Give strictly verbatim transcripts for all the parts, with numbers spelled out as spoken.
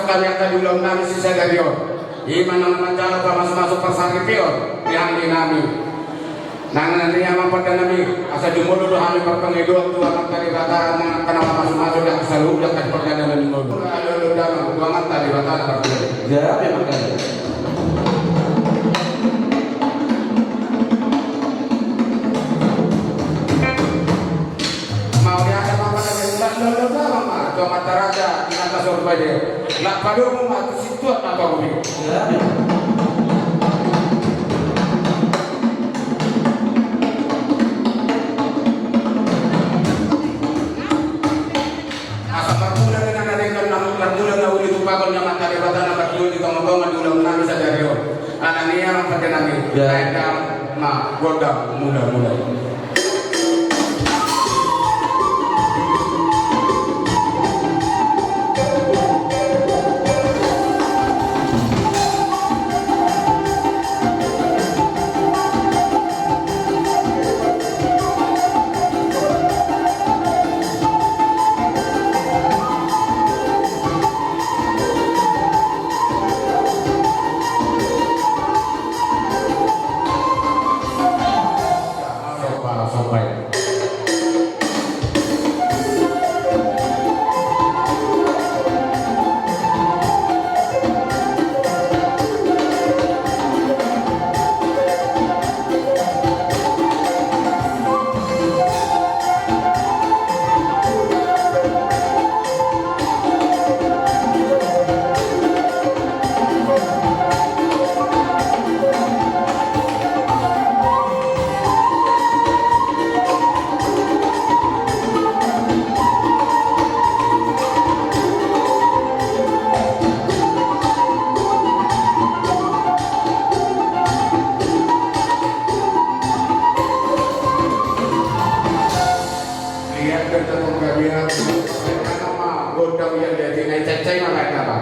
Hami angka di ulaon nami sisadari on, i ma na manjalo pamasumasu parsaripeon ni hami nami. Nang na nian ma pande nami, asa jumolo do hami marpangidoan tu Amanta Debata nang angka na pamasumasu di angka saluhut di angka pande nami, jumolo. Alo, alo, damang, tu Amanta Debata na martua. Jadi, makanya. Mauliate ma pande nami, alo, alo, damang ma tu Amanta Raja, di atas sorga dia. Laho padomu ma tu situat na togu i. Asa marmula na, na, na, na, na, marmula na uli tu pagon ni Amanta Debata na martua di tongatonga ni ulaon nami sadari on. Alani i ma pande nami. Ya. Naenda ma gondang mulamula. Lihat dan tepung gabian, nama gondang yang jadi naik cacai mana nama.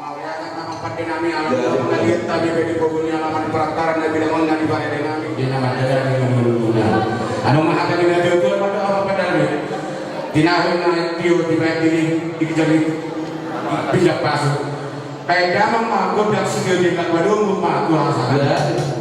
Mauliate ma pande nami, ala na liat hami be di pogu ni alaman, pelataran na bilang on na di parade nami. Dia nama dia nami. Anu ma hata ni na tuan ma do apa pande nami. Tinahu na tio di baen diri di jari pinjak pasu. Baen damang ma gondang sitio di baen padomu ma tu hasa.